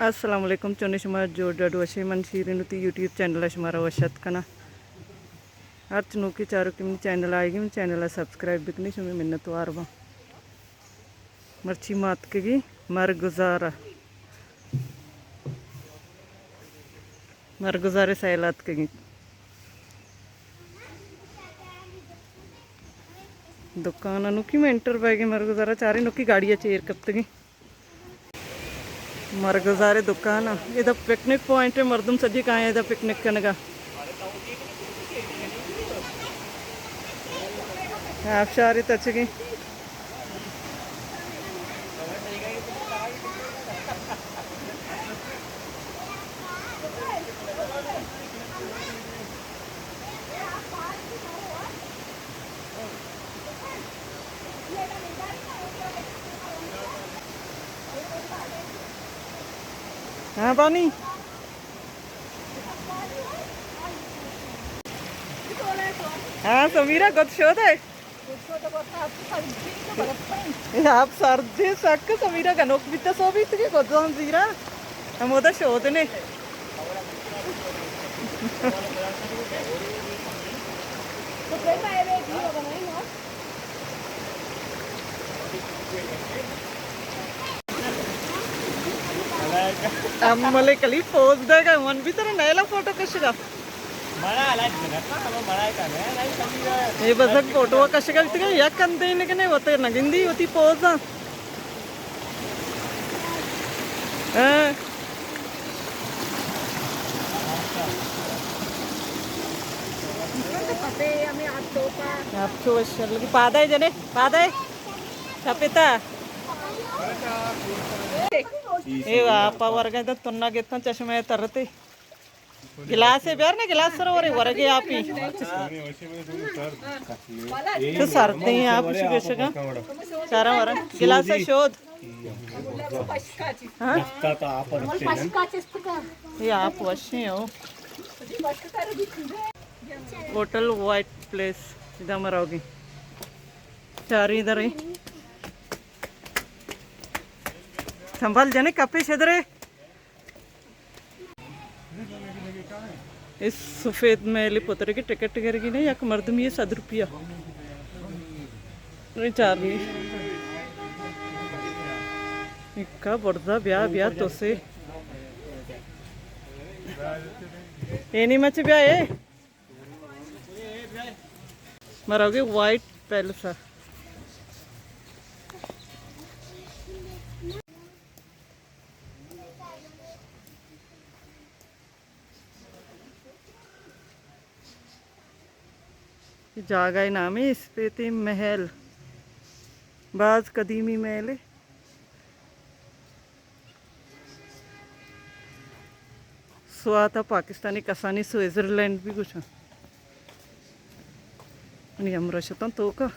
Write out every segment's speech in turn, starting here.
السلام علیکم، چونے شما؟ جوڑ ڈاڈ وشے؟ من شیرین وتی یوٹیوب چینل ءَ شمارا وش اتک کناں۔ ہرچ نوکیں چاروکے منی چینل ءَ آئیگی، منی چینل ءَ سبسکرائب بکنی، شمے منتوار باں۔ مرچی ما اتکگی مرگزار ءَ۔ مرگزار ءِ سیل ءَ اتکگیں۔ دکان ءَ نوکی ما انٹر بیگیں، مرگزار ءَ چاریں، نوکی گاڑی ءَ چیر کپتگیں۔ مرگزار ءِ دکان ءَ۔ ادا پکنک پوائنٹ ءَ، مردم سجی کائیں ادا پکنک کنگا۔ آبشار ءَ تچگیں۔ ہاں بانی۔ ہاں سمیرا، گد شودے۔ اے آپ سردیں سک، سمیرا گنوک بیتا، سو بیت کہ گداں زیرا ہمودا شودنے۔ املے کلی پوز دے گا، من بھی تیرا نیلا فوٹو کشگا۔ اے بزگ فوٹو کشگا بیتگا، یک کندے نکنے وتے نگندی وتی پوزاں۔ ہاں۔ آپ چو وش لگی، پادے جنے، پادے۔ چپیتا۔ اے آپ ورگا تو تنا گیتاں چشمے ترتے۔ گلاس ءَ بیار نا، گلاس سر ورے، ورگے آپی۔ تو سردیں آپ شو گشگا۔ چارا ورا۔ گلاس ءَ شود۔ ہاں؟ یہ آپ وشیں ہو۔ ہوٹل وائٹ پلیس، ادا مراوگی۔ چاری درے۔ سنبھال جنے کپے شدرے۔ اے سفید محل ءِ پترگ ءَ ٹکٹ گرگی نہ، یک مردمے ءَ صد روپیہ۔ اے چارمی۔ اکا برزا بیا، بیا تو سے۔ اے نی مچ بیا اے۔ مراوگے وائٹ پیلس ءَ۔ اے جاگہ ءِ نام اے اسپیتی محل۔ باز قدیمی محل اے۔ سوات ءَ پاکستانی کسانی سوئٹزرلینڈ بھی گوشاں۔ منی ہمراہ شتاں توکا۔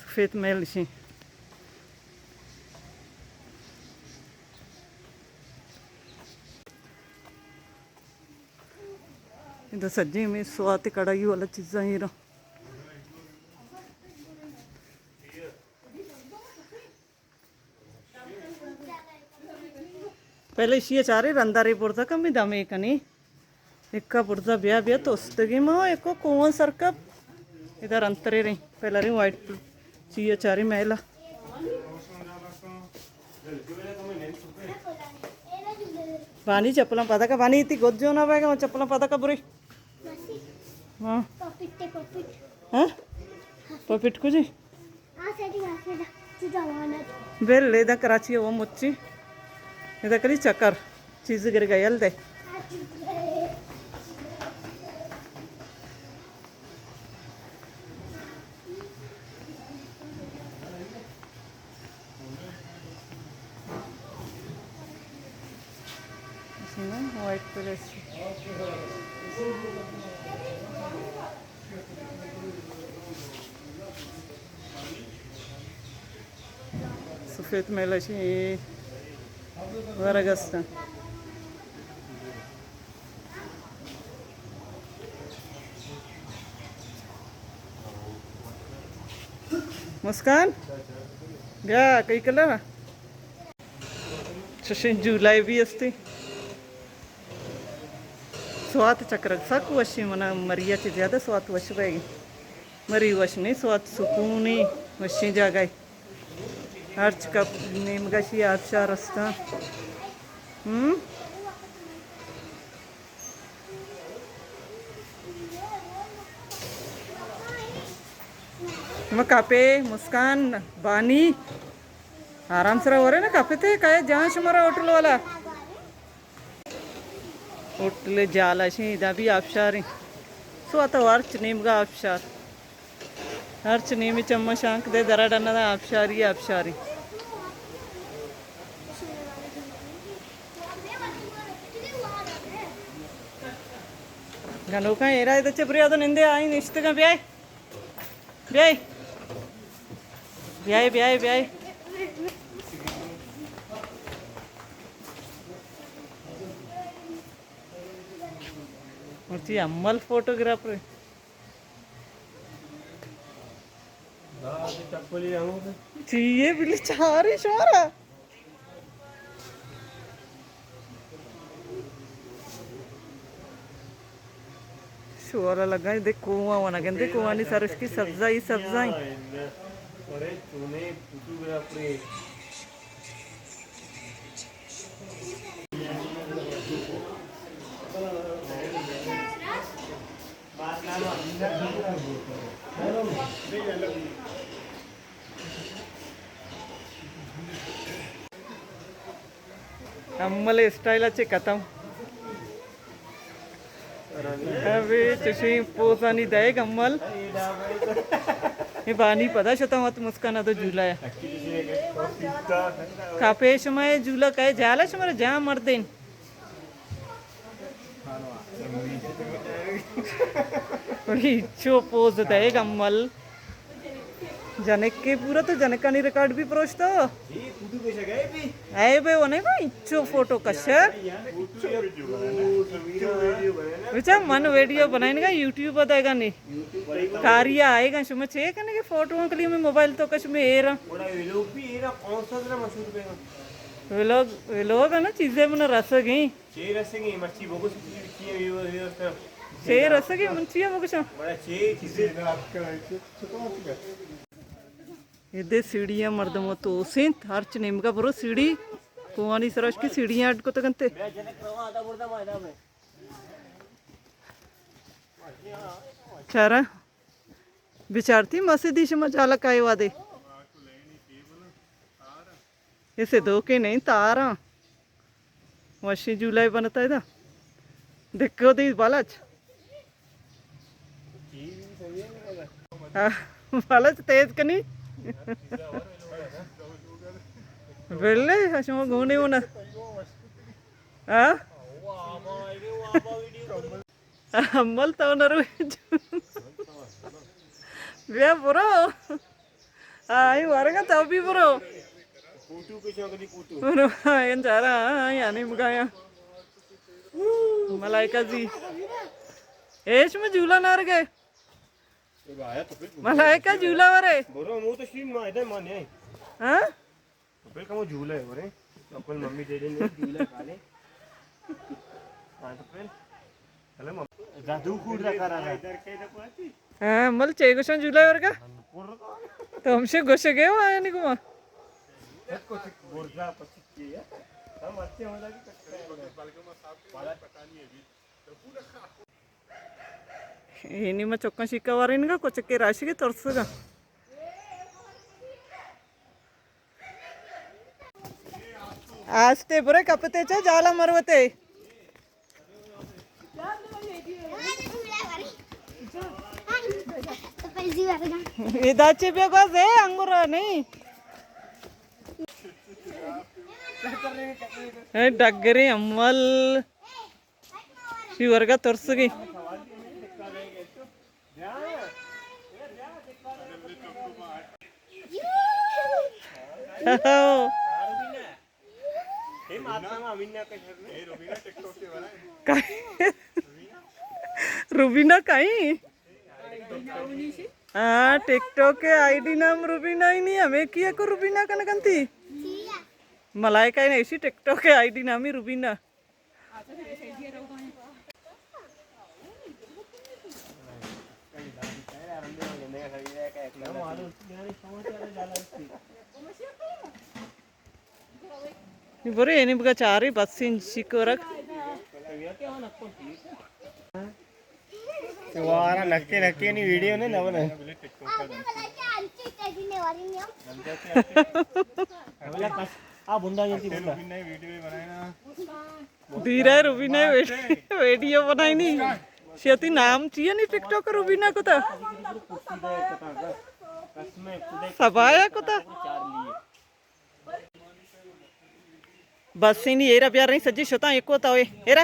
سفید محل شیں۔ ادا سجیں ہمے سوات کڑائی والا چیزاں ایراں۔ پہلے اشی ءَ چارے رندا رے برزا کمی دمے کنی۔ اکا برزا بیا بیا تو استگی ما اکو کوان سرکپ۔ ادا رنترے رہی۔ پہلا رہی وائٹ پل-، چی ءَ چارے محلہ۔ بانی چپلاں پادا کا، بانی تی گد جو نہ بے گا، چپلاں پادا کا برے۔ ہاں۔ پاپٹ، پاپٹ۔ ہاں؟ پاپٹ کو جی؟ بل، ادا کراچی ءَ وہ مچی۔ ادا کلی چکر۔ چیز گر گئے یل دے۔ White palace. سفید محل شی ورگ است۔ مسکان، بیا، کئی کلر؟ چشیں جولائے بھی استی۔ سوات چکرگ سک وشی، منا مریا چہ زیادہ سوات وش بیگی۔ مری وش نہیں، سوات سکونی وشیں جاگہ۔ ہرچ کپ نیمگا شی آبشار استاں۔ ہم؟ ما کپے، مسکان، بانی، آرام سرا ورے نا، کپتے کئے جان شمارا ہوٹل والا۔ ہوٹل جالا شیں، ادا بھی آبشاریں۔ سوات ہرچ نیمگا آبشار۔ ہرچ نیمے چماں شانک دے درا ڈنا دا آبشاری، آبشاری۔ گنوکاں ایرا ادا چہ برے ادا نندے آئی نشتگاں، بیائے۔ بیائے۔ بیائے، بیائے، بیائے۔ مرچی امل فوٹوگرافر۔ چیے بلی چاری شمارا۔ شوارا لگا دے کوواں ونا گندے، کووانی سرش کی سبزائی سبزائی۔ امل اسٹائل اچے ختم۔ ابے چشیں پوزانی دئیگ امل۔ اے بانی پدا شتاں وت مسکان ءَ تو جولا ءَ۔ کپے شما اے جولا کئے جالا شمارا جام مردین۔ ولی چو پوز دئیگ امل۔ جنک کے پورا تو جنکانی ریکارڈ بھی پروشتو۔ اے بے ونے کو انچو فوٹو کشر۔ بچا من ویڈیو بنائیں گا، یوٹیوب دے گا نہیں۔ کاریا آئے گا، شما چے کنے کے فوٹو کلی میں موبائل تو کش میں ایرا۔ ویلوگ، ویلوگ ہے نا، چیزیں من رس گئی۔ چے رسگی مرچی بگوش، چی ویو، ویو۔ چے رسگی من چیا بگوشاں؟ بڑا چے چیزے۔ ادے سیڑھیاں مردم تو سینت، ہرچ نیمگا برو سیڑھی، کوانی سرا اشکی سیڑھیاں اڈ کتگ انت۔ چارا بچارتی مسیدی شما جالا کائے وادے۔ اسے دھوکے نہیں تاراں۔ وشیں جولائی بنتا ادا۔ دکو دی بالچ۔ آ، بالچ تیز کنی۔ بلے، شما گونے ہونا۔ آ؟ امل تو نہ روئے۔ بیا برو۔ آئی ورگا تو بھی برو۔ فوٹو کشاں کدی فوٹو۔ برو، آئی چارا، آئی آنی مگایا۔ ملائکہ زی۔ ایش میں جھولا نہ رگے۔ ملائکہ جھولا ورے۔ برو، مو تو شیم ما ادھر مانے۔ ہاں؟ تو پھر کمو جھولا ہے، ورے۔ تو اپن ممی ڈیڈی نے جھولا کھانے۔ ہاں، تو پھر۔ چلو مم-، جادو کور دا کرا رہا۔ ہاں، مل چے گوشن جھولا ورگا؟ تو ہمشے گوشے گئے ہو آیا نہیں گما؟ برزا پچکی ہے۔ ہم اچھے ہونا کہ کچھ کرے۔ اینی ما چکاں شیکا وارینگا، کچکے راشگے ترسگا۔ آستے برے کپتے چا جالا مروتے۔ ادا چے بیا گوز ہے انگور نہیں۔ اے ڈگرے امل۔ شی ورگا ترسگی۔ روبینا کئی؟ ہاں، ٹک ٹاک کے آئی ڈی نام روبینا ہی نہیں، ہمیں کیا کو روبینا کن کنتی؟ ملائکہ نے ایشی ٹک ٹاک ءِ آئی ڈی نامی روبینہ۔ نی برے، یعنی بگا چارے بس انچی کورگ۔ وارا نکے نکے نی ویڈیو نے نہ بنے۔ آ بندا جنتی بندا۔ دیرا روبینہ ویڈیو بنائی نی۔ شیتی نام چیئے نی ٹک ٹاک روبینہ کتا۔ سبایا کتا۔ بس اینی ایرا بیار رہی سجی شتا ایکو تا ہوئے۔ ایرا۔